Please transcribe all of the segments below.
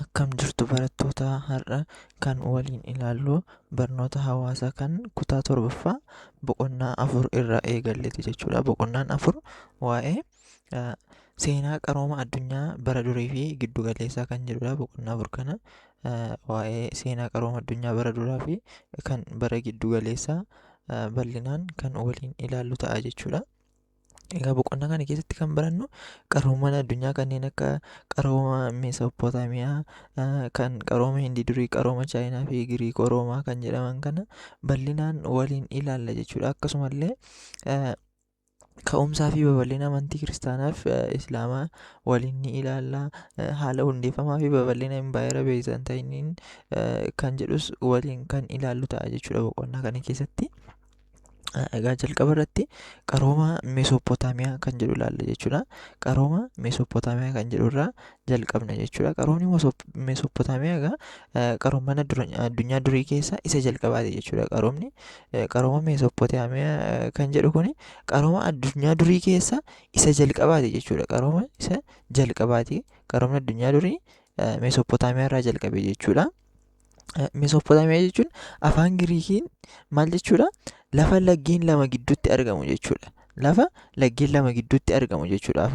Akkam jirtu barattoota? Har'a kan waliin ilaallu barnoota hawaasaa kan kutaa torbaffaa boqonnaa 4 irraa eegalleeti jechuudha. Boqonnaan 4 waa'ee seenaa qarooma addunyaa bara durii fi giddu galeessaa kan jedhudha. Boqonnaa 4 kana waa'ee seenaa qarooma addunyaa bara duraa fi kan bara giddu galeessaa bal'inaan kan waliin ilaallu ta'a jechuudha. Egaa boqonnaa kana keessatti kan barannu qaroomman addunyaa kanneen akka qarooma Meesopootaamiyaa, kan qarooma Hindii durii, qarooma Chaayinaa fi Giriikoo Roomaa kan jedhaman kana bal'inaan waliin ilaalla jechuudha. Akkasumallee ka'umsaa fi babal'ina amantii kiristaanaa fi Islaamaa waliin ni ilaalla. Haala hundeeffamaa fi babal'ina impaayera Beezantayiniin kan jedhus waliin kan ilaallu ta'a jechuudha boqonnaa kana keessatti. Egaa jalqaba irratti qarooma Meesopootaamiyaa kan jedhu ilaalla jechuudha. Qarooma Meesopootaamiyaa kan jedhu irraa jalqabna jechuudha. Qaroomni Meesopootaamiyaa egaa qaroomman addunyaa durii keessaa isa jalqabaati jechuudha. Qaroomni qarooma Meesopootaamiyaa kan jedhu kuni qarooma addunyaa durii keessaa isa jalqabaati jechuudha. Qarooma isa jalqabaati. Qaroomni addunyaa durii Meesopootaamiyaa irraa jalqabe jechuudha. Meesopootaamiyaa jechuun afaan Giriikiin maal jechuudha? Lafa laggeen lama gidduutti argamu jechuudha. Lafa laggeen lama gidduutti argamu jechuudha.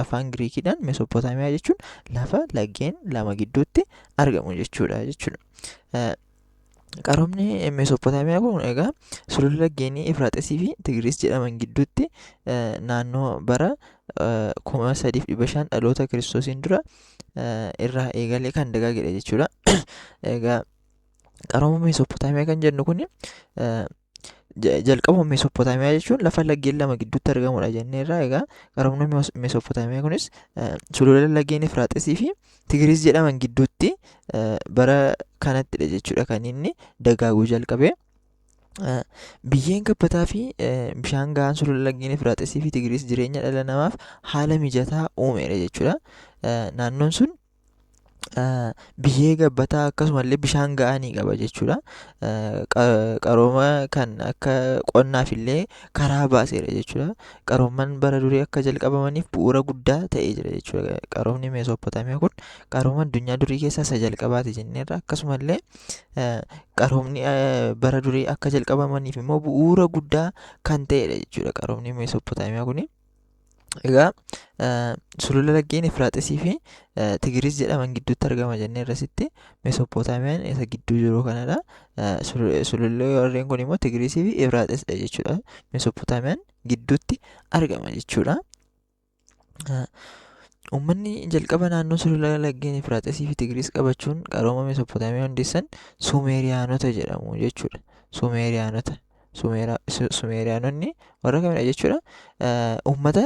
Afaan Giriikiidhaan Meesopootaamiyaa jechuun lafa laggeen lama gidduutti argamu jechuudha jechuudha. Qaroomni Meesopootaamiyaa kun egaa sulula laggeenii Efraaxisii fi Tigiriis jedhaman gidduutti naannoo bara 3500 dhaloota Kiristoosiin dura irraa eegalee kan dagaagedha jechuudha. Egaa qarooma Meesopootaamiyaa kan jennu kun jalqabuma Meesopootaamiyaa jechuun lafa laggeen lama gidduutti argamudha jenneerra. Egaa qaroomni Meesopootaamiyaa kunis sulula laggeen Efraaxisii fi Tigiriis jedhaman gidduutti bara kanattidha jechuudha kan inni dagaaguu jalqabe. Biyyeen gabbataa fi bishaan gahaan sulula laggeen Efraaxisii fi Tigiriis jireenya dhala namaaf haala mijataa uumeera jechuudha. Naannoon sun biyyee gabbataa akkasumallee bishaan gahaa ni qaba jechuudha. Qarooma kan akka qonnaaf illee karaa baaseera jechuudha. Qaroomman bara durii akka jalqabamaniif bu'uura guddaa ta'ee jira jechuudha. Qaroomni Meesopootaamiyaa kun qarooma addunyaa durii keessaa isa jalqabaati jenneerra. Akkasumallee qaroomni bara durii akka jalqabamaniif immoo bu'uura guddaa kan ta'edha jechuudha qaroomni Meesopootaamiyaa kuni. Egaa sulula laggeen Efraaxisii fi Tigiriis jedhaman gidduutti argama jennee irrasitti Meesopootaamiyaan isa gidduu jiru kanadha. Sululli warreen kun immoo Tigiriisii fi Efraaxisidha jechuudha. Meesopootaamiyaan gidduutti argama jechuudha. Uummanni jalqaba naannoo sulula laggeen Efraaxisii fi Tigiriis qabachuun qarooma Meesopootaamiyaa hundeessan Sumeeriyaanota jedhamu jechuudha. Sumeeriyaanota. Sumeeriyaanonni warra kamidha jechuudha? Uummata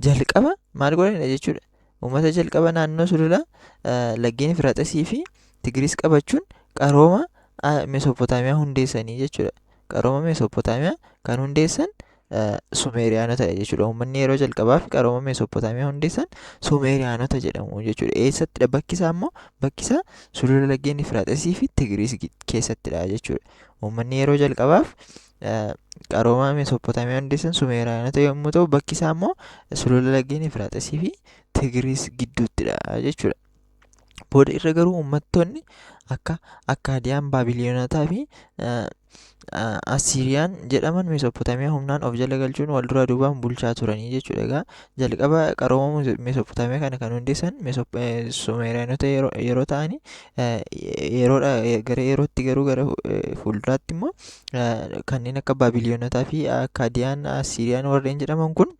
jalqaba maal godhanidha jechuudha? Uummata jalqaba naannoo sulula laggeen Efraaxisii fi Tigiriis qabachuun qarooma Meesopootaamiyaa hundeessanii jechuudha. Qarooma Meesopootaamiyaa kan hundeessan Sumeeriyaanotadha jechuudha. Uummanni yeroo jalqabaaf qarooma Meesopootaamiyaa hundeessan Sumeeriyaanota jedhamu jechuudha. Eessattidha bakki isaa immoo? Bakki isaa sulula laggeen Efraaxisii fi Tigiriis keessattidha jechuudha. Uummanni yeroo jalqabaaf qarooma Meesopootaamiyaa hundeessan Sumeeriyaanota yommuu ta'u, bakki isaa immoo sulula laggeen Efraaxisii fi Tigiriis gidduuttidha jechuudha. Booda irra garuu uummattoonni akka Akkaadiyaan, Baabiliyoonotaa fi Asiiriyaan jedhaman Meesopootaamiyaa humnaan of jala galchuun wal duraa duubaan bulchaa turanii jechuudha. Egaa jalqaba qarooma Meesopootaamiyaa kana kan hundeessan Sumeeriyaanota yeroo ta'ani, yeroodha gara yerootti garuu gara fuulduraatti immoo kanneen akka Baabiliyoonotaa fi Akkaadiyaan, Asiiriyaan warreen jedhaman kun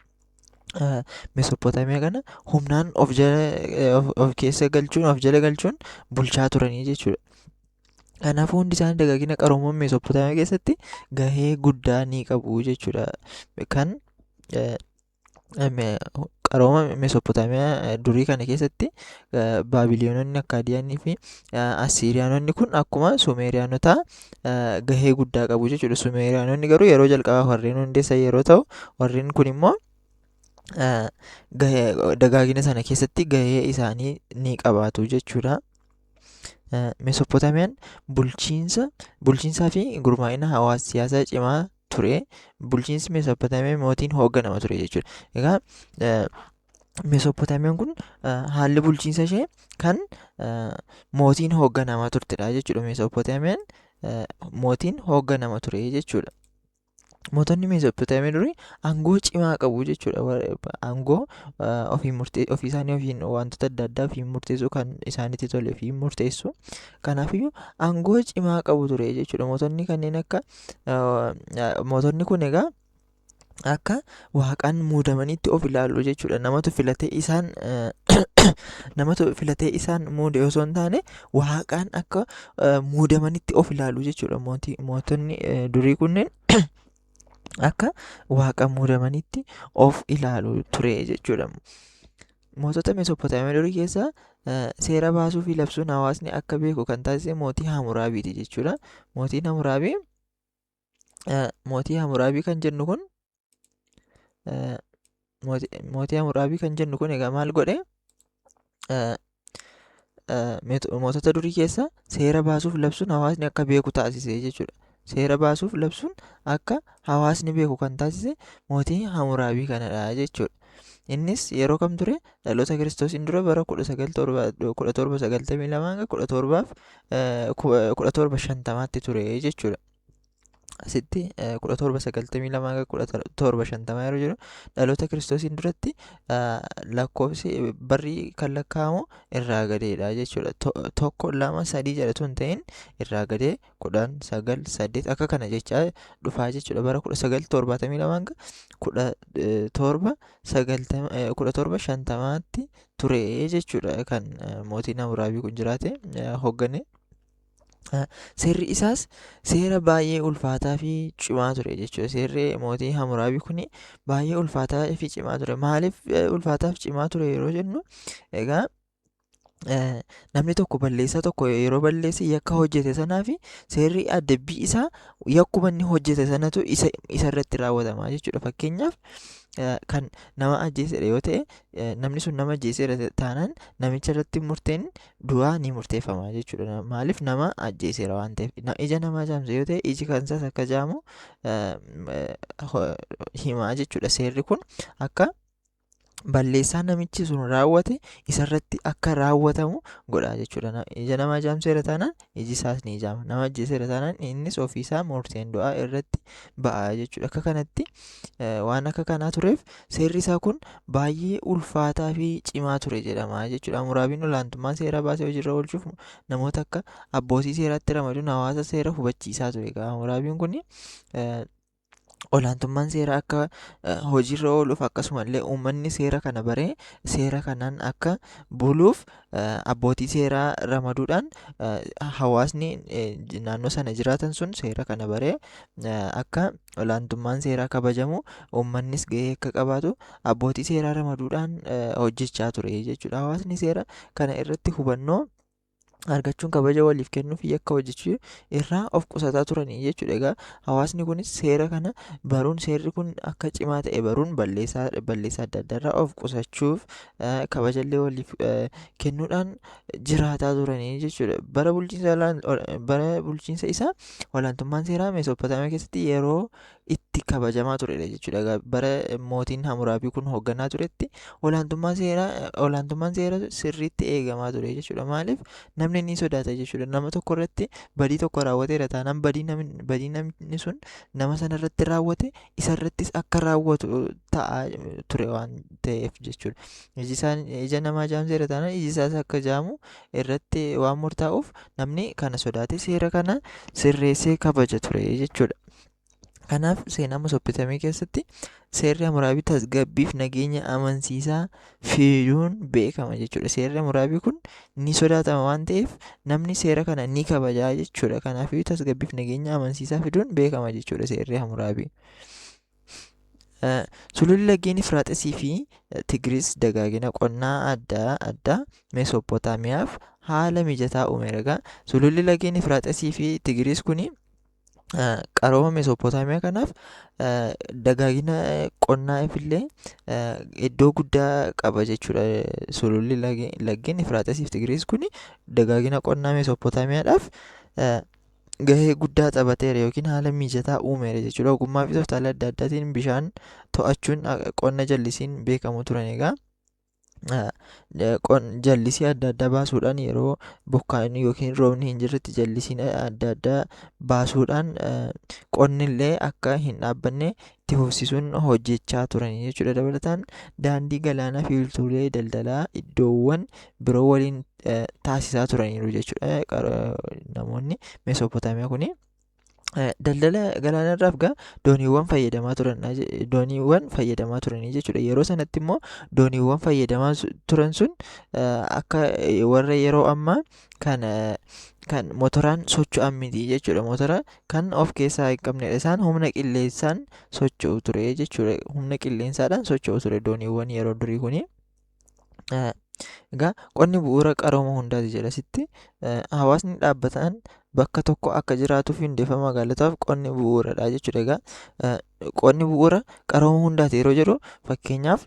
Meesopootaamiyaa kana humnaan of jala of keessa galchuun of jala galchuun bulchaa turanii jechuudha. Kanaafuu hundi isaanii dagaagina qarooma Meesopootaamiyaa keessatti gahee guddaa ni qabu jechuudha. Kan qarooma Meesopootaamiyaa durii kana keessatti Baabiliyoononni, Akkaadiyaanii fi Asiiriyaanonni kun akkuma Sumeeriyaanotaa gahee guddaa qabu jechuudha. Sumeeriyaanonni garuu yeroo jalqabaaf warreen hundeessan yeroo ta'u, warreen kun immoo dagaagina sana keessatti gahee isaanii ni qabaatu jechuudha. Meesopootaamiyaan bulchiinsaa fi gurmaa'ina hawaasa siyaasaa cimaa ture. Bulchiinsi Meesopootaamiyaa mootiin hoogganama ture jechuudha. Egaa Meesopootaamiyaan kun haalli bulchiinsa ishee kan mootiin hoogganamaa turtedha jechuudha. Meesopootaamiyaan mootiin hoogganama ture jechuudha. Mootonni Meesopootaamiyaa durii aangoo cimaa qabu jechuudha. Aangoo ofiin murtee ofii isaanii ofiin wantoota adda addaa ofiin murteessuu kan isaanitti tole ofiin murteessu. Kanaafiyyuu aangoo cimaa qabu ture jechuudha. Mootonni kanneen akka mootonni kun egaa akka waaqaan muudamanitti of ilaalu jechuudha. Namatu filatee isaan muude osoo hin taane waaqaan akka muudamanitti of ilaalu jechuudha. Mootonni durii kunneen akka waaqa muudamanitti of ilaalu ture jechuudha. Mootota Meesopootaamiyaa durii keessaa seera baasuu fi labsuun hawaasni akka beeku kan taasise mootii Hamuraabiiti jechuudha. Mootiin Hamuraabii mootii Hamuraabii kan jennu kun mootii Hamuraabii kan jennu kun egaa maal godhe? Mootota durii keessa seera baasuuf labsuun hawaasni akka beeku taasise jechuudha. Seera baasuuf labsuun akka hawaasni beeku kan taasise mootii Hamuraabii kanadha jechuudha. Innis yeroo kam ture? Dhaloota Kiristoosiin dura bara 1792 hanga 1750tti ture jechuudha. Asitti 1792 hanga 1750 yeroo jedhu dhaloota Kiristoosiin duratti lakkoofsi barri kan lakkaa'amu irraa gadeedha jechuudha. Tokko, lama, sadii jedhatu hin ta'in irraa gadee 10, 9, 8 akka kana jechaa dhufaa jechuudha. Bara 1972 hanga 1750tti ture jechuudha kan mootiin Hamuraabii kun jiraate hooggane. Seerri isaas seera baay'ee ulfaataa fi cimaa ture jechuudha. Seerri mootii Hamuraabii kun baay'ee ulfaataa fi cimaa ture. Maaliif ulfaataa fi cimaa ture yeroo jennu, egaa namni tokko balleessaa tokko yeroo balleesse yakka hojjete sanaa fi seerri adabbii isaa yakkuma inni hojjete sanatu isa irratti raawwatama jechuudha. Fakkeenyaaf kan nama ajjeesedha yoo ta'e, namni sun nama ajjeeseera taanaan namicha irratti murteen du'aa ni murteeffama jechuudha. Maaliif? Nama ajjeeseera waan ta'eef. Ija namaa jaamse yoo ta'e iji kan isaas akka jaamu himaa jechuudha. Seerri kun akka balleessaa namichi sun raawwate isarratti akka raawwatamu godha jechuudha. Ija namaa jaamseera taanaan iji isaas ni jaama. Nama ajjeeseera taanaan innis ofiisaa murteen du'aa irratti ba'a jechuudha. Akka kanatti waan akka kanaa tureef seerri isaa kun baay'ee ulfaataa fi cimaa ture jedhama jechuudha. Hamuraabiin olaantummaa seera baasee hojiirra oolchuuf namoota akka abbootii seeraatti ramaduun hawaasa seera hubachiisaa ture. Hamuraabiin kun olaantummaan seeraa akka hojiirra ooluuf akkasumallee uummanni seera kana baree seera kanaan akka buluuf abbootii seeraa ramaduudhaan hawaasni naannoo sana jiraatan sun seera kana baree akka olaantummaan seeraa kabajamu uummannis gahee akka qabaatu abbootii seeraa ramaduudhaan hojjechaa ture jechuudha. Hawaasni seera kana irratti hubannoo argachuun kabaja waliif kennuu fi yakka hojjechuu irraa of qusataa turanii jechuudha. Egaa hawaasni kunis seera kana baruun seerri kun akka cimaa ta'e baruun balleessaa adda addaa irraa of qusachuuf kabajallee waliif kennuudhaan jiraataa turanii jechuudha. Bara bulchiinsa isaa olaantummaan seeraa Meesopootaamiyaa keessatti yeroo itti kabajamaa turedha jechuudha. Egaa bara mootiin Hamuraabii kun hoogganaa turetti olaantummaan seeraa sirriitti eegamaa ture jechuudha. Maaliif? Namni ni sodaata jechuudha. Nama tokko irratti badii tokko raawwateera taanaan badii namni sun nama sana irratti raawwate isarrattis akka raawwatu ta'a ture waan ta'eef jechuudha. Ija namaa jaamseera taanaan iji isaas akka jaamu irratti waan murtaa'uuf namni kana sodaate seera kana sirreessee kabaja ture jechuudha. Kanaaf seenaa Meesopootaamiyaa keessatti seerri Hamuraabii tasgabbiif nageenya amansiisaa fiduun beekama jechuudha. Seerri Hamuraabii kun ni sodaatama waan ta'eef namni seera kana ni kabaja jechuudha. Kanaafuu tasgabbiif nageenya amansiisaa fiduun beekama jechuudha seerri Hamuraabii. Sululli laggeen Efraaxisii fi Tigiriis dagaagina qonnaa adda addaa Meesopootaamiyaaf haala mijataa uumeera. Egaa sululli laggeen Efraaxisii fi Tigiriis kuni qarooma Meesopootaamiyaa kanaaf dagaagina qonnaaf illee iddoo guddaa qaba jechuudha. Sululli laggeen Efraaxisii fi Tigiriis kuni dagaagina qonnaa Meesopootaamiyaadhaaf gahee guddaa taphateera yookiin haala mijataa uumeera jechuudha. Ogummaa fi tooftaalee adda addaatiin bishaan to'achuun qonna jallisiin beekamu turan egaa. Jallisii adda addaa baasuudhaan, yeroo bokkaan yookiin roobni hin jirretti jallisiin adda addaa baasuudhaan, qonni illee akka hin dhaabbanne itti fufsiisuun hojjechaa turanii jechuudha. Dabalataan daandii galaanaa fi wiirtuulee daldalaa iddoowwan biroo waliin taasisaa turaniiru jechuudha. Namoonni Meesopootaamiyaa kuni daldala galaanarraaf gaa dooniiwwan fayyadamaa turanii jechuudha. Yeroo sanatti immoo dooniiwwan fayyadamaa turan sun akka warra yeroo ammaa kan motoraan socho'an miti jechuudha. Motora kan of keessaa hin qabnedha. Isaan humna qilleensaan socho'u ture jechuudha. Humna qilleensaadhaan socho'u ture dooniiwwan yeroo durii kuni. Egaa qonni bu'uura qarooma hundaati jedha asitti. Hawaasni dhaabbataan bakka tokko akka jiraatuu fi hundeeffama magaalotaaf qonni bu'uuradha jechuudha. Egaa qonni bu'uura qarooma hundaati yeroo jedhu, fakkeenyaaf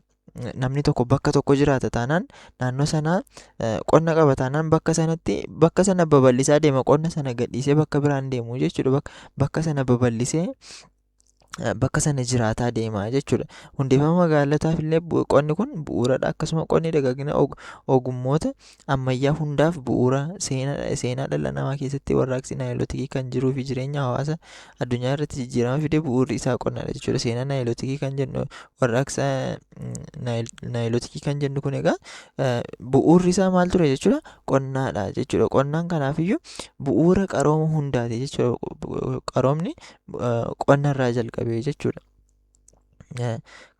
namni tokko bakka tokko jiraata taanaan, naannoo sanaa qonna qaba taanaan, bakka sanatti bakka sana babal'isaa deema, qonna sana gadhiisee bakka biraan deemu jechuudha. Bakka sana babal'isee bakka sana jiraataa deema jechuudha. Hundeeffama magaalotaaf illee qonni kun bu'uuradha. Akkasuma qonni dagaagina ogummoota ammayyaa hundaaf bu'uura. Seenaa dhala namaa keessatti warraaqsi naayilootikii kan jiruu fi jireenya hawaasa addunyaa irratti jijjiirama fide bu'uurri isaa qonnadha jechuudha. Seenaa naayilootikii kan jennu, warraaqsa naayilootikii kan jennu kun egaa bu'uurri isaa maal ture jechuudha? Qonnaadha jechuudha. Qonnaan kanaafiyyuu bu'uura qarooma hundaati jechuudha. Qaroomni qonnarraa jalqabe jechuudha.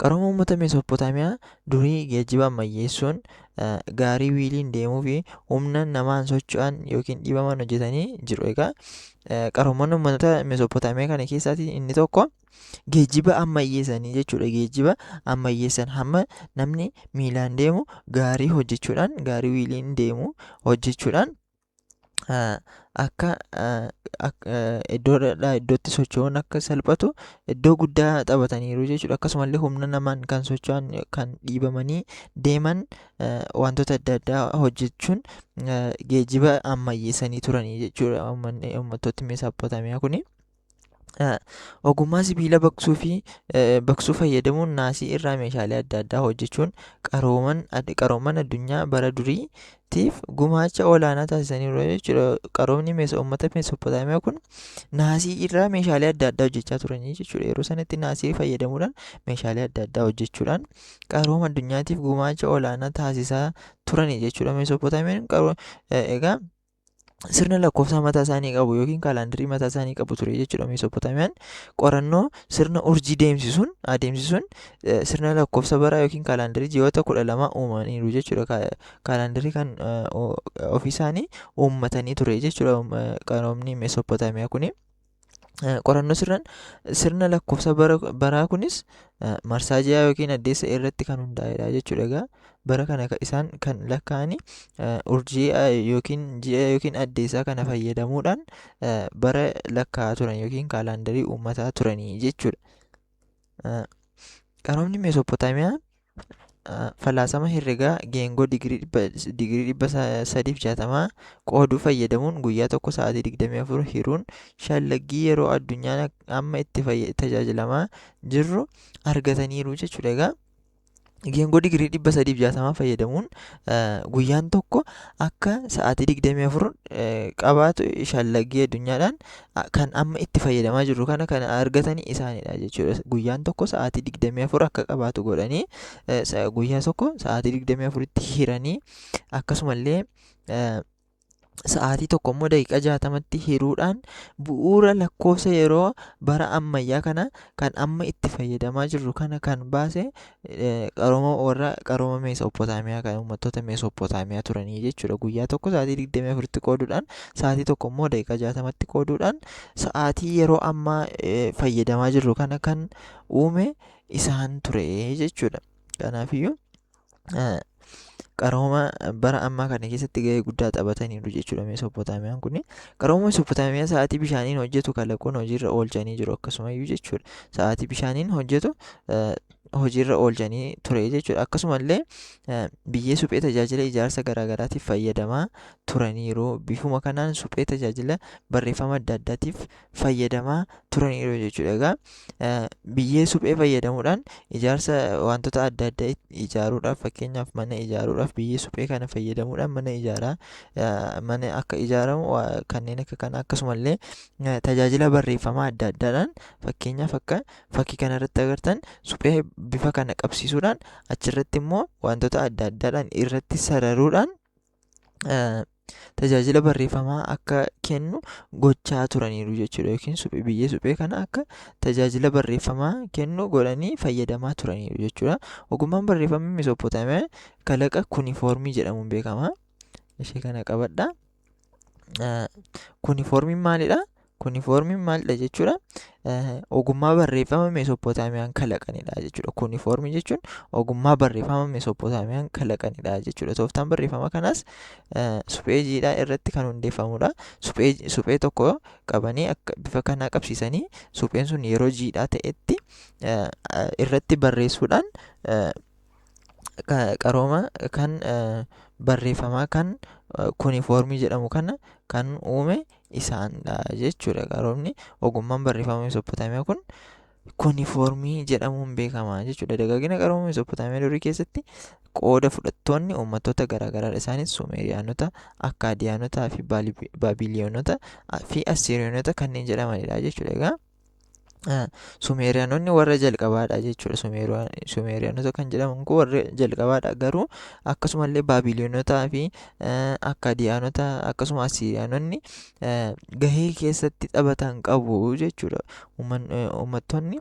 Qarooma uummata Meesopootaamiyaa durii geejjiba ammayyeessuun gaarii wiiliin deemuu fi humna namaan socho'an yookiin dhiibaman hojjetanii jiru. Egaa qaroomonni uummata Meesopootaamiyaa kana keessaatii inni tokko geejjiba ammayyeessanii jechuudha. Geejjiba ammayyeessan, hamma namni miilaan deemu gaarii hojjechuudhaan, gaarii wiiliin deemu hojjechuudhaan akka iddoodhaa iddootti socho'uun akka salphatu iddoo guddaa taphataniiru jechuudha. Akkasumallee humna namaan kan socho'an, kan dhiibamanii deeman wantoota adda addaa hojjechuun geejjiba ammayyeessanii turanii jechuudha uummattoonni Meesopootaamiyaa kuni. Ogummaa sibiila baqsuu fi baqsuu fayyadamuun naasii irraa meeshaalee adda addaa hojjechuun qarooman addunyaa bara duriitiif gumaacha olaanaa taasisaniiru jechuudha. Qaroomni uummata Meesopootaamiyaa kun naasii irraa meeshaalee adda addaa hojjechaa turanii jechuudha. Yeroo sanatti naasii fayyadamuudhaan meeshaalee adda addaa hojjechuudhaan qarooma addunyaatiif gumaacha olaanaa taasisaa turanii jechuudha. Meesopootaamiyaan egaa sirna lakkoofsaa mataa isaanii qabu yookiin kaalaandarii mataa isaanii qabu ture jechuudha. Meesopootaamiyaan qorannoo sirna urjii deemsisuun adeemsisuun sirna lakkoofsa baraa yookiin kaalaandarii ji'oota 12 uumaniiru jechuudha. Kaalaandarii kan ofii isaanii uummatanii ture jechuudha qaroomni Meesopootaamiyaa kuni. Qorannoo sirna lakkoofsa baraa kunis marsaa ji'aa yookiin addeessa irratti kan hundaa'edha jechuudha. Egaa bara kana isaan kan lakkaa'ani urjii yookiin ji'a yookiin addeessaa kana fayyadamuudhaan bara lakkaa'aa turan yookiin kaalaandarii uummataa turanii jechuudha. Qaroomni Meesopootaamiyaa falaasama herregaa geengoo digirii 360 qooduu fayyadamuun guyyaa tokko sa'aatii 24 hiruun shallaggii yeroo addunyaan amma itti tajaajilamaa jirru argataniiru jechuudha. Egaa geengoo digirii 360 fayyadamuun guyyaan tokko akka sa'aatii 24 qabaatu shallaggii addunyaadhaan kan amma itti fayyadamaa jirru kana kan argatanii isaanidha jechuudha. Guyyaan tokko sa'aatii 24 akka qabaatu godhanii, guyyaa tokko sa'aatii 24tti hiranii, akkasumallee sa'aatii tokko immoo daqiiqaa 60tti hiruudhaan bu'uura lakkoofsa yeroo bara ammayyaa kana kan amma itti fayyadamaa jirru kana kan baase qarooma warra qarooma Meesopootaamiyaa kan uummattoota Meesopootaamiyaa turanii jechuudha. Guyyaa tokko sa'aatii 24tti qooduudhaan, sa'aatii tokko immoo daqiiqaa 60tti qooduudhaan sa'aatii yeroo ammaa fayyadamaa jirru kana kan uume isaan ture jechuudha. Kanaafiyyuu Qarooma bara ammaa kana keessatti gahee guddaa taphataniiru jechuudha Meesopootaamiyaan kun. Qarooma Meesopootaamiyaa sa'aatii bishaaniin hojjetu kalaquun hojiirra oolchanii jiru akkasumayyuu jechuudha. Sa'aatii bishaaniin hojjetu hojiirra oolchanii ture jechuudha. Akkasumallee biyyee suphee tajaajila ijaarsa garaagaraatiif fayyadamaa turaniiru. Bifuma kanaan suphee tajaajila barreeffama adda addaatiif fayyadamaa turaniiru jechuudha. Egaa biyyee suphee fayyadamuudhaan ijaarsa wantoota adda addaa ijaaruudhaaf, fakkeenyaaf mana ijaaruudhaaf biyyee suphee kana fayyadamuudhaan mana ijaaraa, mana akka ijaaramu kanneen akka kana, akkasumallee tajaajila barreeffamaa adda addaadhaan, fakkeenyaaf akka fakkii kanarratti agartan suphee bifa kana qabsiisuudhaan achirratti immoo wantoota adda addaadhaan irratti sararuudhaan tajaajila barreeffamaa akka kennu gochaa turaniiru jechuudha. Yookiin suphee, biyyee suphee kana akka tajaajila barreeffamaa kennu godhanii fayyadamaa turaniiru jechuudha. Ogummaan barreeffama Meesopootaamiyaa kalaqa kunifoormii jedhamuun beekama. Ishee kana qabadha. Kunifoormiin maalidha? Kunifoormiin maalidha jechuudha? Ogummaa barreeffama Meesopootaamiyaan kalaqanidha jechuudha. Kunifoormii jechuun ogummaa barreeffama Meesopootaamiyaan kalaqanidha jechuudha. Tooftaan barreeffama kanaas suphee jiidhaa irratti kan hundeeffamudha. Suphee tokko qabanii akka bifa kanaa qabsiisanii supheen sun yeroo jiidhaa ta'etti irratti barreessuudhaan qarooma kan barreeffamaa kan kunifoormii jedhamu kana kan uume isaanidha jechuudha. Qaroomni ogummaan barreeffama Meesopootaamiyaa kun kunifoormii jedhamuun beekama jechuudha. Dagaagina qarooma Meesopootaamiyaa durii keessatti qooda fudhattoonni uummattoota garaagaraadha. Isaanis Sumeeriyaanota, Akkaadiyaanotaa fi Baabiliyoonota fi Assiriyoonota kanneen jedhamanidha jechuudha. Egaa Sumeeriyaanonni warra jalqabaadha jechuudha. Sumeeriyaanota kan jedhaman kun warra jalqabaadha. Garuu akkasumallee Baabiliyoonotaa fi Akkaadiyaanota akkasuma Assiriyaanonni gahee keessatti taphatan qabu jechuudha. Uummattoonni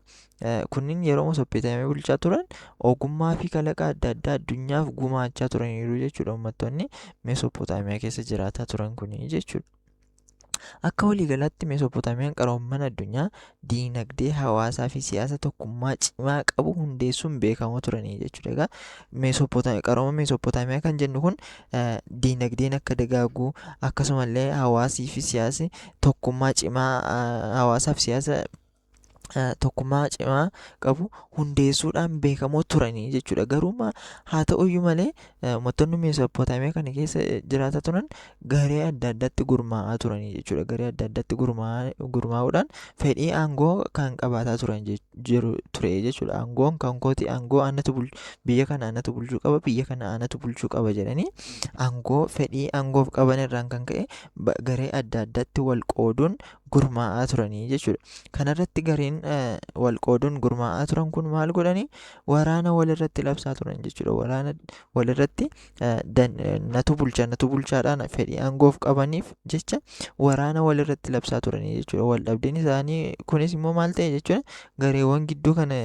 kunniin yeroo Meesopootaamiyaa bulchaa turan ogummaa fi kalaqa adda addaa addunyaaf gumaachaa turaniiru jechuudha. Uummattoonni Meesopootaamiyaa keessa jiraataa turan kunii jechuudha. Akka waliigalaatti Meesopootaamiyaan qaroomman addunyaa diinagdee, hawaasaa fi siyaasa tokkummaa cimaa qabu hundeessuun beekamoo turanii jechuudha. Egaa qarooma Meesopootaamiyaa kan jennu kun diinagdeen akka dagaagu, akkasumallee hawaasii fi siyaasni tokkummaa cimaa, hawaasaa fi siyaasa tokkummaa cimaa qabu hundeessuudhaan beekamoo turanii jechuudha. Garuu haa ta'uyyuu malee uummattoonni Meesopootaamiyaa kana keessa jiraataa turan garee adda addaatti gurmaa'aa turanii jechuudha. Garee adda addaatti gurmaa'uudhaan fedhii aangoo kan qabaataa turan jiru ture jechuudha. Aangoon kan kooti, aangoo anatu biyya kana anatu bulchuu qaba, biyya kana anatu bulchuu qaba jedhanii aangoo fedhii aangoof qaban irraan kan ka'e garee adda addaatti wal qooduun gurmaa'aa turanii jechuudha. Kanarratti gareen wal qooduun gurmaa'aa turan kun maal godhanii waraana walirratti labsaa turan jechuudha. Waraana walirratti natu bulcha natu bulchaadhaan fedhii aangoof qabaniif jecha waraana walirratti labsaa turanii jechuudha. Wal dhabdeen isaanii kunis immoo maal ta'e jechuudha? Gareewwan gidduu kana,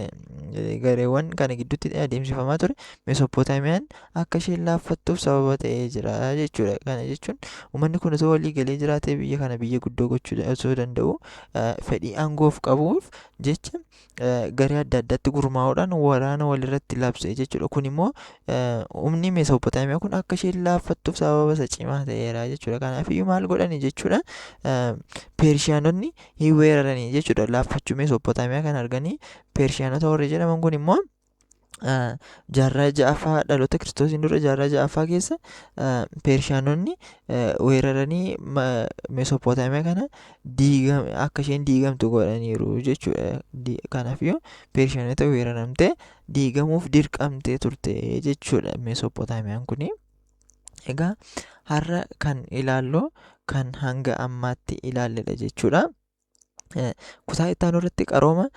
gareewwan kana gidduutti adeemsifamaa ture Meesopootaamiyaan akka isheen laaffattuuf sababa ta'ee jira jechuudha. Kana jechuun uummanni kun osoo walii galee jiraatee biyya kana biyya guddoo gochuu osoo danda'u fedhii aangoof qabuuf jecha garee adda addaatti gurmaa'uudhaan waraana walirratti labse jechuudha. Kun immoo humni Meesopootaamiyaa kun akka isheen laaffattuuf sababa isa cimaa ta'eera jechuudha. Kanaafiyyuu maal godhani jechuudha? Peershiyaanonni hin weeraranii jechuudha. Laaffachuu Meesopootaamiyaa kan arganii Peershiyaanota warri jedhaman kun immoo jaarraa ja'affaa dhaloota Kiristoosiin dura jaarraa ja'affaa keessa Peershiyaanonni weeraranii Meesopootaamiyaa kana diigame, akka isheen diigamtu godhaniiru jechuudha. Kanaafiyyuu Peershiyaanota weeraramtee diigamuuf dirqamtee turte jechuudha Meesopootaamiyaan kuni. Egaa har'a kan ilaallu kan hanga ammaatti ilaalledha jechuudha. Kutaa itti aanu irratti qarooma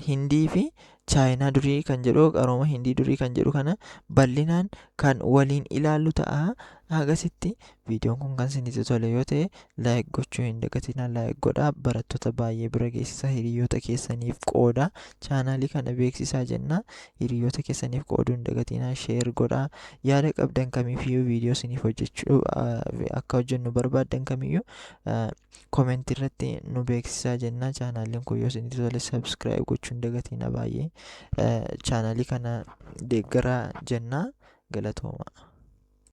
Hindii fi Chaayinaa durii kan jedhu, qarooma Hindii durii kan jedhu kana bal'inaan kan waliin ilaallu ta'a. Hagasitti viidiyoon kun kan isinitti tole yoo ta'e like gochuu hin dagatinaa, like godhaa, barattoota baay'ee bira geessisaa, hiriyoota keessaniif qoodaa, chaanaalii kana beeksisaa jenna. Hiriyoota keessaniif qooduu hin dagatinaa, share godhaa, yaada qabdan kamiifiyyuu, viidiyoo isiniif hojjechuu akka hojjennu barbaaddan kamiyyuu koomentii irratti nu beeksisaa jenna. Chaanaaliin kun yoo isinitti tole subscribe gochuu hin dagatinaa, baay'ee chaanaalii kana deeggaraa jenna. Galatooma.